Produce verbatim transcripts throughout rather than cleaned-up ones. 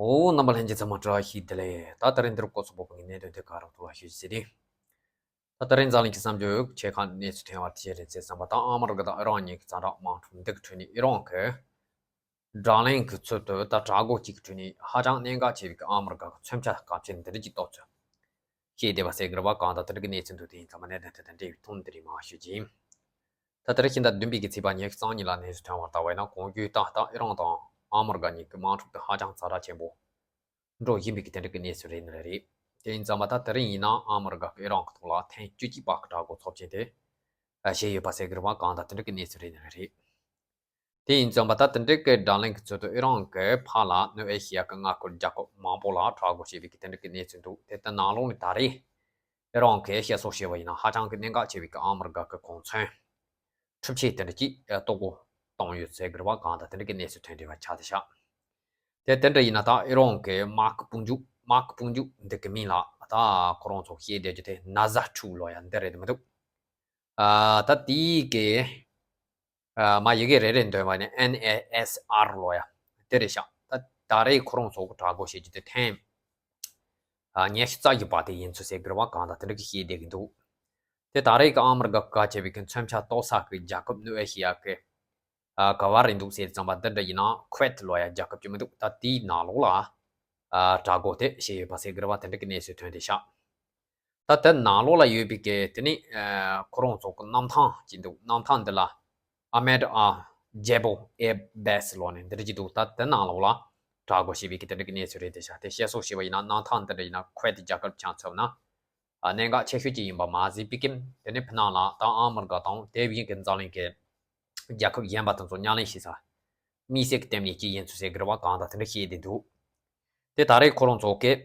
ཨོ། རྣམ་པ་ལྷན་རྒྱས་ཚང་མ་བཀྲ་ཤིས་བདེ་ལེགས། ད་ད་རིང་འདིར་སྐོར་ཚོགས་པོ་གི་གནད་དོན་དེ་ག་རང་ཐོག་ལ་ཞུ་ཟེར་ཏེ། ད་ད་རིང་འཛམ་གླིང་གི་བསམ་བརྗོད་ཆེ་ཁག་གནས་ཚུལ་ཐོན་བར་དེ་རེད་ཟེར་བསམ་པ་དང་ཨ་མ་རི་ཀ་དང་ཨི་རན་གཉིས་ཀྱི་ཛ་དྲག་དམག་འཁྲུག་འདི་གི་ཁྲོད་ནས་ཨི་རན་གྱི་དགྲ་ལན་གྱི་ཚུལ་དུ་ད་དྲག་རྒོལ་གཅིག་གི་ཁྲོད་ནས་ཧ་ཅང་གནད་འགག་ཆེ་བའི་གི་ཨ་མ་རི་ཀ་གི་མཚོན་ཆ་དཀའ་ཆེན་འདི་འདྲ་གཅིག་གཏོར་ཚུལ་ཤེས་བདེ་བ་ཟེར་གི་རེད་པ། གང་ལྟར་དེ་འདྲ་གི་གནས་ཚུལ་འདུག་དེ་ཡིན་ཙང་མ་གནད་དོན་དེ་དང་འབྲེལ་བའི་ཐོག་འདི་རིགས་མང་ཞུ་རྒྱུ་ཡིན། ད་ལྟར་ཕྱི་ཟླ་བདུན་པའི་གི་ཚེས་པ་ཉི་ཤུ་རྩ་གཉིས་ལ་གནས་ཚུལ་ཐོན་བར་ལྟ་བས་ན་གོང་རྒྱུ་ད་ལྟ་ཨི་རན་དང་ཨ་མི་རི་ཀ་གཉིས་ཀྱི་དམག་འཁྲུག་དེ་ཧ་ཅང་ཛ་དྲག་ཆེན་པོ་འགྲོ་བཞིན་པའི་གི་དེ་འདྲ་གི་གནས་ཚུལ་རེད་ནི་རེད། དེ་ཡིན་ཙང་མ་ད་དེ་རིང་ཡིན་ན་ཨ་མི་རི་ཀ་གི་ཨི་རན་གི་ཐོག་ལ་ཐེངས་བཅུ་གཅིག་པ་གི་དྲག་རྒོལ་ཚབས་ཆེན་དེ་བྱས་ཡོད་པ་ཟེར་གི་རེད་པ། གང་ལྟར་དེ་འདྲ་གི་གནས་ཚུལ་རེད་ནི་རེད། དེ་ཡིན་ཙང་མ་ད་དེ་འདྲ་གི་དགྲ་ལན་གི་ཚུལ་དུ་ཨི་རན་གི་ཕར་ལ་ནུབ་ཨེ་ཤི་ཡ་གི་མངའ་ཁུལ་རྒྱལ་ཁབ་མང་པོ་ལ་དྲག་རྒོལ་བྱས་པའི་གི་དེ་འདྲ་གི་གནས་ཚུལ་འདུག་དེ་ལྟར་ནང་ལོགས་ནས་ད་རེས་ཨི་རན་གྱིས་བཤད་སྲོལ་བྱས་པ་ཡིན་ན་ཧ་ཅང་གི་གནད་འགག་ཆེ་བའི་གི་ཨ་མི་རི་ཀ་གི་གོ་མཚོན་གྲུབ་ཆ་དེ་འདྲ་ཅིག་གཏོར་རྒོལ་བཏང་ཡོད་ཟེར་གི་རེད་པ། གང་ལྟར་དེ་འདྲ་གི་གནས་ཚུལ་ཐོན་བསྡད་པ་ཆགས་བསྡད་ཤག་དེ་དེ་འདྲ་ཡིན་ན་ད་ཨི་རན་གྱི་དམག་གི་དཔུང་འཇུག་དམག་གི་དཔུང་འཇུག་འདི་གི་མིང་ལ་ད་ཁོ་རང་ཚོ་བཤད་བསྡད་རྒྱུ་དེ་ན་ཟ་ཁྲུ་ལོ་ཡ་འདི་རེད་མི་འདུག་ཨ་ད་དེའི་གི་ཨ་མ་ཡི་གེ་རེ་རེ་འདོན་པ་ནི་ཨེན་ཨེ་ཨེས་ཨར་ལོ་ཡ་དེ་རེད་ཤག་ད་ད་རེས་ཁོ་རང་ཚོ་གི་དྲག་རྒོལ་བྱེད་རྒྱུ་དེ་ཐེངས་ཉི་ཤུ་རྩ་བཞི་པ་དེ་ཡིན་ཚུལ་ཟེར་གི་རེད་པ། གང་ལྟར་དེ་འདྲ་གི་བཤད་བསྡད་གི་འདུག་དེ་ད་རེས་ཀྱི་ཨ་མི་རི་ཀ་ག་བྱས་པའི་གི་མཚོན་ཆ་གཏོར་ས་གི་རྒྱལ་ཁབ་ནུབ་ཨེ་ཤི་ཡ་གི་ཨ་ག་བ་རེད་འདུག་ཟེར་ཙམ་པ་འདི་འདྲ་ཡིན་ན་ཁུ་ཝེད་ལོ་ཡ་རྒྱལ་ཁབ་ཅིག་མི་འདུག་ད་དེའི་ནང་ལོགས་ལ་ཨ་དྲག་རྒོལ་དེ་བྱས་ཡོད་པ་ཟེར་གི་རེད་པ། དེ་འདྲ་གི་གནས་ཚུལ་ཐོན་བསྡད་ཤག་ད་དེ་ནང་ལོགས་ལ་ཡོད་པའི་གི་དེ་ནི་ཨ་ཁོ་རང་ཚོ་གི་གནམ་ཐང་ཅིག་འདུག་གནམ་ཐང་འདི་ལ་ཨ་མེད་ཨ་ཇེ་བོ་ཨེ་བེ་སི་ལོ་ནི་འདི་འདྲ་ཅིག་འདུག་ད་དེ་ནང་ལོགས་ལ་དྲག་རྒོལ་བྱས་པའི་གི་དེ་འདྲ་གི་གནས་ཚུལ་རེད་བསྡད་ཤག་དེ་བཤད་སྲོལ་བྱས་པ་ཡིན་ན་གནམ་ཐང་འདི་འདྲ་ཡིན་ན་ཁུ་ཝེད་རྒྱལ་ཁབ་ཆ་མཚོན་ན་ཨ་གནད་འགག་ཆེ་ཤོས་ཅིག་ཡིན་པ་མ་ཟད་པའི་གི་དེ་ནི་ཕི་ནང་ལ་ད་ཨ་མི་རི་ཀ་དང་དེ་བཞིན་གི་འཛམ་གླིང་གི་རྒྱལ་ཁབ་གཞན་པ་དེ་ཚོ་མཉམ་ལེན་བྱེད་ས་དམིགས་བསལ་གྱི་ལྟེ་གནས་གཅིག་ཡིན་ཚུལ་ཟེར་གི་རེད་པ། གང་ལྟར་དེ་འདྲ་བཤད་བསྡད་འདུག་དེ་ད་རེས་ཁོ་རང་ཚོ་གིས་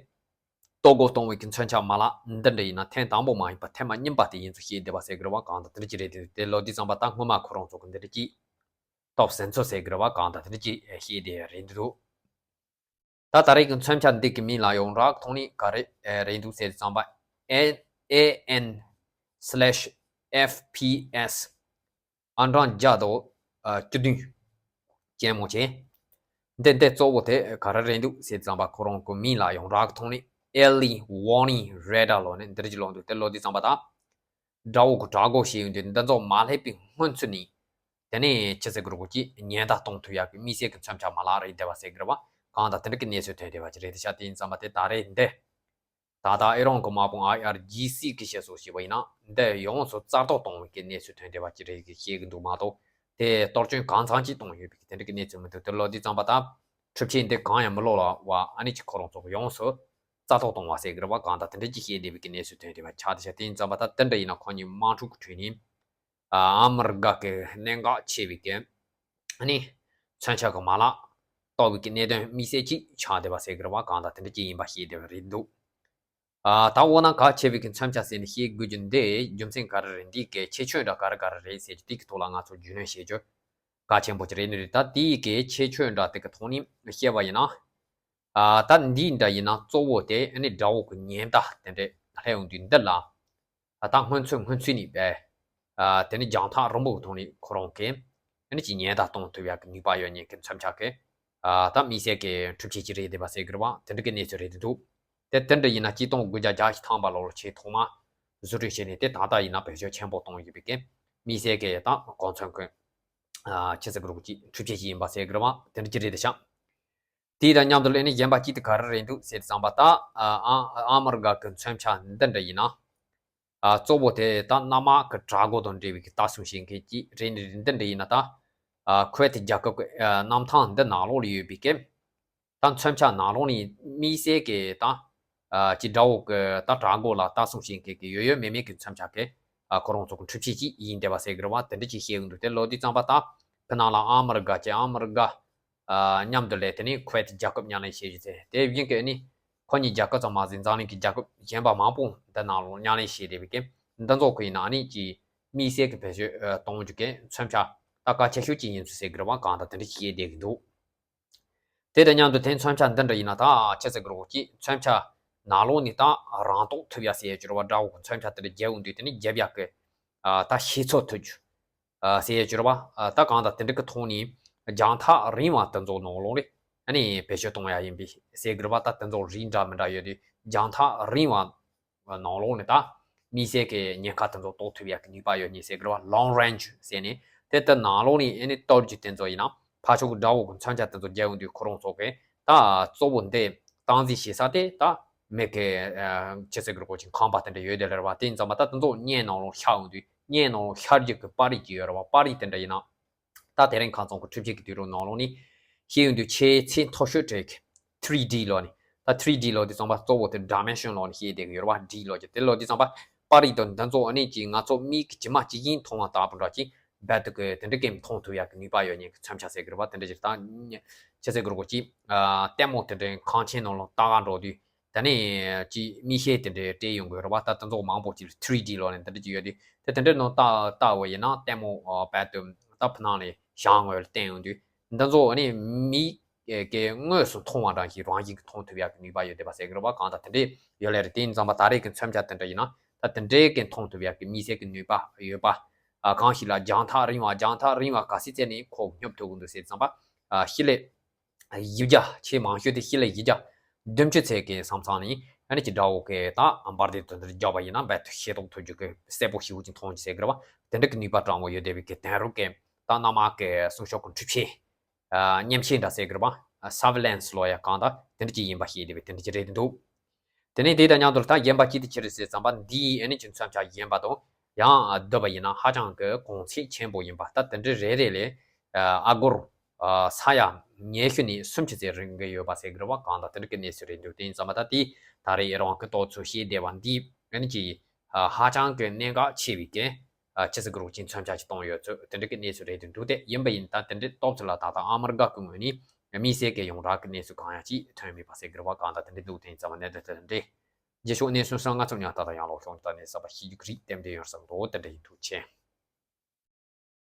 གཏོར་རྒོལ་གཏོང་བའི་གི་མཚོན་ཆ་མ་ལག་འདི་འདྲ་ཡིན་ན་ཐེངས་དང་པོ་མ་ཡིན་པར་ཐེངས་མ་གཉིས་པ་དེ་ཡིན་ཚུལ་བཤད་བསྡད་པ་ཟེར་གི་རེད་པ། གང་ལྟར་དེ་འདྲ་ཅིག་རེད་འདུག་དེ་ལོ་དུས་ཙམ་པ་ད་སྔོན་མ་ཁོ་རང་ཚོ་གི་འདི་འདྲ་ཅིག་སྟོབས་ཟིན་ཚུལ་ཟེར་གི་རེད་པ། གང་ལྟར་དེ་འདྲ་ཅིག་བཤད་བསྡད་རེད་འདུག་ད་ད་རེས་ཀྱི་མཚོན་ཆ་འདི་གི་མིང་ལ་ཡོངས་གྲགས་ཐོག་ནས་ག་རེ་རེད་འདུག་ཟེར་ཙམ་པ་ཨེ་ཨེ་ཨེན་སི་ལེཤ་ཨེཕ་པི་ཨེས་ཨང་གྲངས་བརྒྱ་དང་བཅུ་བདུན་ཅན་མོ་བྱས། འདི་འདི་གཙོ་བོ་དེ་ག་རེ་རེད་འདུག་ཟེར་ཙམ་པ་ཁོ་རང་གི་མིང་ལ་ཡོངས་གྲགས་ཐོག་ནས་ཨེར་ལི་ཝར་ནིང་རེ་ཌར་ལོ་ནས་འདི་རིགས་ལོ་འདུག་དེ་ལོ་དུས་ཙམ་པ་དང་། དགྲ་བོ་གི་དྲག་རྒོལ་བྱེད་ཡོང་དུས་འདི་ཚོ་མ་སླེབས་པའི་སྔོན་ཚུད་ནས། དེ་ནས་ཅི་ཟེར་དགོས་རེད་གོ་ཅི་ཉེན་བརྡ་གཏོང་ཐུབ་ཡག་གི་དམིགས་བསལ་གྱི་མཚོན་ཆ་མ་ལག་རེད་བསྡད་པ་ཟེར་གི་རེད་བ། གང་ལྟར་དེ་འདྲ་གི་གནས་ཚུལ་ཐོན་བསྡད་པ་ཅིག་རེད་དེ་ཤ་དེ་ཡིན་ཙམ་པ་དེ་ད་རེས་འདི། ད་ལྟ་ཨི་རན་གྱི་དམག་དཔུང་ཨའི་ཨར་ཇི་སི་གི་བཤད་སྲོལ་བྱས་པ་ཡིན་ན་འདི་ཡོངས་སུ་རྩ་གཏོར་གཏོང་བའི་གི་གནས་ཚུལ་ཐོན་བསྡད་པ་ཅིག་རེད་གི་བཤད་གི་འདུག་མ་གཏོགས་དེ་གཏོར་སྐྱོན་གང་འཚམ་ཅིག་གཏོང་ཡོད་པའི་གི་དེ་འདྲ་གི་གནས་ཚུལ་མི་འདུག་དེ་ལོ་དུས་ཙམ་པ་ད་གྲུབ་ཆ་འདི་གང་ཡང་མི་ལོག་ལ་བ་ཨ་ནི་ཅིག་ཁོ་རང་ཚོ་གི་ཡོངས་སུ། རྩ་གཏོར་གཏོང་བ་ཟེར་གི་རེད་བ། གང་ལྟར་དེ་འདྲ་ཅིག་བཤད་བསྡད་པའི་གི་གནས་ཚུལ་ཐོན་བསྡད་པ་ཆགས་བསྡད་ཤག་དེ་ཡིན་ཙམ་པ་ད་དེ་འདྲ་ཡིན་ན་ཁོ་གཉིས་དམག་འཁྲུག་གི་ཁྲོད་ནས་ཨ་མི་རི་ཀ་གི་གནད་འགག་ཆེ་བའི་གི་ཨ་ནི་མཚོན་ཆ་གི་མ་ལག་གཏོར་བའི་གི་གནད་དོན་དམིགས་བསལ་ཅིག་ཆགས་བསྡད་པ་ཟེར་གི་རེད་བ། གང་ལྟར་དེ་འདྲ་ཅིག་ཡིན་པ་བཤད་བསྡད་པ་རེད་འདུག་ཨ་ད་འོ་ན་གལ་ཆེ་བའི་གི་མཚོན་ཆ་ཟེར་ནས་བཤད་དགོས་རྒྱུ་འདི་རྒྱུ་མཚན་ག་རེ་རེད། འདིའི་གི་ཁྱད་ཆོས་འདྲ་ག་རེ་ག་རེ་རེད་ཟེར་རྒྱུ་དེ་གི་ཐོག་ལ་ང་ཚོ་རྒྱུས་ལོན་བྱེད་རྒྱུ་གལ་ཆེན་པོ་ཅིག་རེད་ནི་རེད། ད་དེའི་གི་ཁྱད་ཆོས་འདྲ་དེ་གི་ཐོག་ནས་བཤད་པ་ཡིན་ན། ཨ་ད་འདི་འདྲ་ཡིན་ན་གཙོ་བོ་དེ་ཨ་ནི་དགྲ་བོ་གི་ཉེན་བརྡ་དེ་འདྲ་སླེབས་ཡོང་དུས་འདི་ལ། ཨ་ད་སྔོན་ཚུད་སྔོན་ཚུད་ནས་པས། ཨ་དེ་ནི་རྒྱང་ཐག་རིང་པོ་གི་ཐོག་ནས་ཁོ་རང་གིས་ཨ་ནི་ཅིག་ཉེན་བརྡ་གཏོང་ཐུབ་ཡག་གི་ནུས་པ་ཡོད་མཁན་གྱི་མཚོན་ཆ་གི། ཨ་ད་དམིགས་བསལ་གྱི་གྲུབ་ཆ་ཅིག་རེད་བསྡད་པ་ཟེར་གི་རེད་བ། དེ་འདྲ་གི་གནས་ཚུལ་རེད་འདུག་དེ་དེ་འདྲ་ཡིན་ན་གཅིག་སྟོང་དགུ་བརྒྱ་བརྒྱད་ཅུ་ཐམ་པ་ལོར་ཆེས་ཐོག་མ་བཟོ་སྐྲུན་བྱས་ནས་དེ་ད་ལྟ་ཡིན་ན་བེད་སྤྱོད་ཆེན་པོ་གཏོང་ཡོད་པའི་གི་དམིགས་བསལ་གྱི་ད་གོ་མཚོན་གྱི། ཨ་ཆེ་ས་གི་རུ་ཅིག་གྲུབ་ཆ་ཅིག་ཡིན་པ་ཟེར་གི་རེད་བ། དེ་འདྲ་ཅིག་རེད་བསྡད་ཤག་དེ་དང་མཉམ་དུ་ལས་ནི་གཞན་པ་གཅིག་དེ་ག་རེ་རེད་འདུག་ཟེར་ཙམ་པ་ད། ཨ་ཨ་ཨ་མི་རི་ཀ་གི་མཚོན་ཆ་འདི་འདྲ་ཡིན་ན། ཨ་གཙོ་བོ་དེ་ད་གནམ་དམག་གི་དྲག་རྒོལ་དང་འབྲེལ་བའི་གི་ལྟ་སྲུང་བྱེད་མཁན་གཅིག་རེད་ནི་རེད། འདི་འདྲ་ཡིན་ན་ད། ཨ་ཁུ་ཝེད་རྒྱལ་ཁབ་ཀྱི་ཨ་གནམ་ཐང་འདི་ནང་ལོགས་ལ་ཡོད་པའི་གི། ད་མཚོན་ཆ་ནང་ལོགས་ནས་དམིགས་བསལ་གྱི་ད། ཨ་ཅིག་དགྲ་བོ་གི་ད་དྲག་རྒོལ་ལ་ལྟ་སྲུང་བྱེད་མཁན་གྱི་ཡོད་ཡོད་མེད་མེད་ཀྱི་མཚོན་ཆ་གི། ཨ་ཁོ་རང་ཚོ་གི་འཕྲུལ་ཆས་ཅིག་ཡིན་བསྡད་པ་ཟེར་གི་རེད་བ། དེ་འདྲ་ཅིག་བཤད་གི་འདུག་དེ་ལོ་དུས་ཙམ་པ་ད་ཕི་ནང་ལ་ཨ་མི་རི་ཀ་ཅིག་ཨ་མི་རི་ཀ་ཨ་མཉམ་དུ་ལས་དེ་ནས་ཁུ་ཝེད་རྒྱལ་ཁབ་མཉམ་ལས་བྱེད་རྒྱུ་ཟེར། དེ་བཞིན་གྱི་ཨ་ནི་ཁོ་གཉིས་རྒྱལ་ཁབ་ཙམ་མ་ཟད་འཛམ་གླིང་གི་རྒྱལ་ཁབ་གཞན་པ་མང་པོ་འདི་ནང་ལ་མཉམ་ལས་བྱེད་བསྡད་པའི་གི་འདི་ཚོ་གི་ཡིན་ན་ཨ་ནི་ཅིག་དམིགས་བསལ་གྱི་བེད་སྤྱོད་གཏོང་རྒྱུ་གི་མཚོན་ཆ་ད་གལ་ཆེ་ཤོས་ཅིག་ཡིན་ཚུལ་ཟེར་གི་རེད་བ། གང་ལྟར་དེ་འདྲ་ཅིག་བཤད་བསྡད་གི་འདུག་དེ་དང་མཉམ་དུ་དེ་མཚོན་ཆ་འདི་འདྲ་ཡིན་ན་ད་ཆེ་ཟེར་གི་རོགས་ཀྱིས་མཚོན་ཆ་ནང་ལོགས་ནས་ད་རང་རྟོགས་ཐུབ་ཡ་ཟེར་ཡ་ཅིག་རེད་བ། དགྲ་བོ་གི་མཚོན་ཆ་དེ་འདྲ་རྒྱབ་འོང་དུས་དེ་ནི་རྒྱབ་ཡག་གི་ཨ་ད་ཤེས་ཚོད་ཐུབ་རྒྱུ་ཨ་ཟེར་ཡ་ཅིག་རེད་བ། ཨ་ད་གང་ལྟར་དེ་འདྲ་གི་ཐོག་ནས་རྒྱང་ཐག་རིང་བ་དེ་ཚོ་ནང་ལོགས་ནས་ ཨ་ནི་བེད་སྤྱོད་གཏོང་ཡ་ཡིན་པའི་ཟེར་གི་རེད་བ། ད་དེ་ཚོ་རིགས་འདྲ་མི་འདྲ་ཡོད་དུས་རྒྱང་ཐག་རིང་བ་ནང་ལོགས་ནས་ད་དམིགས་བསལ་གྱི་ཉེན་ཁ་དེ་ཚོ་རྟོགས་ཐུབ་ཡ་གི་ནུས་པ་ཡོད་ནི་ཟེར་གི་རེད་བ། Long range ཟེར་ནས་དེ་ལྟར་ནང་ལོགས་ནས་ཨ་ནི་གཏོར་རྒྱུ་དེ་ཚོ་ཡིན་ན་ཕར་ཕྱོགས་ཀྱི་དགྲ་བོ་གི་མཚོན་ཆ་དེ་ཚོ་རྒྱག་ཡོང་དུས་ཁོ་རང་ཚོ་གི་ད་གཙོ་བོ་འདི་སྟངས་འཛིན་བྱེད་ས་དེ་ད་མི་གི་ཨ་ཅི་ཟེར་གི་རེད་གོ་ཅིག་ཁང་པ་དེ་འདྲ་ཡོད་དེ་ལེར་བ། དེ་ཡིན་ཙང་མ་ད་དེ་ཚོ་བརྙན་ནང་ལོགས་ཤར་ཡོང་དུས་བརྙན་ནང་ལོགས་ཤར་རྒྱུ་གི་པར་རིས་ཅིག་ཡོད་རེད་བ། པར་རིས་དེ་འདྲ་ཡིན་ན། ད་དེ་རིང་ཁ་སང་གི་འཕྲུལ་ཆས་ཀྱི་དུས་རབས་ནང་ལོགས་ནས་ཤེས་ཡོང་དུས་ཆེས་ཚད་མཐོ་ཤོས་དྲུག three D ལོ་ནི། ད་three D ལོ་དེ་ཙམ་པ་གཙོ་བོ་དེ་dimension ལོ་ནི་ཤེས་བསྡད་ཀྱི་ཡོད་རེད་བ། D ལོ་ཀྱི་དེ་ལོ་དེ་ཙམ་པ་པར་རིས་དང་འདི་ཚོ་ཨ་ནི་ཅིག་ང་ཚོ་མིག་གིས་ཇི་མ་ཇི་བཞིན་མཐོང་བ་ལྟ་བུ་འདྲ་ཅིག་རྦད་དེ་གི་དེ་འདྲ་གི་མཐོང་ཐུབ་ཡག་གི་ནུས་པ་ཡོད་མཁན་གྱི་མཚོན་ཆ་ཟེར་གི་རེད་བ། དེ་འདྲ་ཅིག་ད་ཆི་ཟེར་གི་རེད་གོ་ཅིག་ལྟད་མོ་དེ་འདྲའི་ཁང་ཆེན་ནང་ལ་ལྟ་ག་འགྲོ་དུས། ད་ནི་ཅིག་མིག་ཤེལ་དེ་འདྲའི་སྤྲད་ཡོང་གི་རེད་བ། ད་དེ་ཚོ་མང་པོ་ཅིག་three D ལོ་ནས་དེ་འདྲ་ཅིག་ཡོད་དུས་དེ་དེ་འདྲའི་ནང་ལྟ་ལྟ་བ་ཡིན་ན་ལྟད་མོ་རྦད་དེ་ད་ཕུ་ནང་ནས་ཞང་ངོས་ལ་བསྟན་ཡོང་དུས་འདི་ཚོ་ནི་མིག་གིས་དངོས་སུ་མཐོང་བ་འདྲ་ཞིག་རང་བཞིན་གྱིས་མཐོང་ཐུབ་ཡག་གི་ནུས་པ་ཡོད་བསྡད་པ་ཟེར་གི་རེད་བ། གང་ལྟར་དེ་འདྲའི་ཡོད་ལེ་རེད། དེ་ཡིན་ཙང་མ་ད་རེས་ཀྱི་མཚོན་ཆ་དེ་འདྲ་ཡིན་ན་ད་དེ་འདྲའི་གི་མཐོང་ཐུབ་ཡག་གི་མིག་ཤེལ་གྱི་ནུས་པ་ཡོད་པ། གང་ཞིག་ལ་རྒྱང་ཐག་རིང་བ་རྒྱང་ཐག་རིང་བ་ག་ཚད་བཙལ་ནས་ཁོ་སྙོབ་ཐུབ་ཀྱི་འདུག་ཟེར་ཙམ་པ། ཤེལ་ལས་བཞི་བརྒྱ། ཆེས་མང་ཤོས་དེ་ཤེལ་ལས་བཞི་བརྒྱ་བདུན་ཅུ་ཚད་ཀྱི་ས་མཚམས་ནས་ཨ་ནི་ཅིག་དགྲ་བོ་གི་ད་འབར་མདེལ་དེ་འདྲ་རྒྱག་པ་ཡིན་ན་རྦད་དེ་ཤེས་རྟོགས་ཐུབ་རྒྱུ་གི་གསལ་པོ་ཞེ་པོ་ཅིག་མཐོང་རྒྱུ་ཟེར་གི་རེད་བ། དེ་འདྲ་གི་ནུས་པ་དྲང་མོ་ཡོད་བསྡད་པའི་གི་དེང་རབས་ཀྱི་ད་གནའ་མ་གི་སྲུང་སྐྱོབ་ཀྱི་འཕྲུལ་ཆས། ཨ་མཉམ་ཤེས་འདྲ་ཟེར་གི་རེད་བ། surveillance ལོ་ཡ་གང་ད་དེ་འདྲ་ཅིག་ཡིན་པ་ཤེས་བསྡད་པའི་དེ་འདྲ་ཅིག་རེད་འདུག་དེ་ནས་དེ་དང་མཉམ་དུ་ད་གཞན་པ་ཅི་དེ་ཅི་རེད་ཟེར་ཙམ་པ་འདིའི་ཨ་ནི་ཅིག་མཚོན་ཆ་གཞན་པ་དང་ཡང་བསྡུར་བ་ཡིན་ན་ཧ་ཅང་གི་གོང་ཚད་ཆེན་པོ་ཡིན་པ། ད་དེ་འདྲ་རེ་རེ་ལས་ཨ་སྒོར་ས་ཡ་ཉི་ཤུ་ནས་སུམ་ཅུ་ཙམ་རིན་གི་ཡོད་པ་ཟེར་གི་རེད་བ། གང་ལྟར་དེ་འདྲ་གི་གནས་ཚུལ་རེད་འདུག་དེ་ཡིན་ཙམ་པ་ད་དེ་ད་རེས་རང་གི་ཏོག་ཙམ་ཤེས་བསྡད་པ་འདི་ཨ་ནི་ཅིག་ཧ་ཅང་གི་གནད་འགག་ཆེ་བའི་གི་ཨ་ཅི་ཟེར་གི་རེད་གོ་ཅིག་མཚོན་ཆ་ཅིག་བཏང་ཡོད་ཚོད་དེ་འདྲ་གི་གནས་ཚུལ་རེད་འདུག་དེ་ཡིན་པ་ཡིན་ད་དེ་འདྲ་སྟོབས་ཚུལ་ལ་ད་ལྟ་ཨ་མི་རི་ཀ་གི་ངོས་ནས་དམིགས་བསལ་གྱི་ཡོངས་གྲགས་ཀྱི་གནས་ཚུལ་གང་ཡང་ཅིག་ཐོན་མེད་པ་ཟེར་གི་རེད་བ། གང་ལྟར་དེ་འདྲ་འདུག་དེ་ཡིན་ཙམ་པ་གནད་དོན་དེ་འདྲ་རྗེས་ཕྱོགས་གནས་ཚུལ་སོགས་ང་ཚོ་ཉག་ཏག་ཏག་ཡང་ལོག་ཤོང་ད་ནས་གསར་པ་ཤེས་རྒྱུ་གི་རིགས་གཏན་འདྲེན་ཡོང་བསམ་འདུག་དེ་འདྲ་ཡིན། ཐུགས་རྗེ་ཆེ།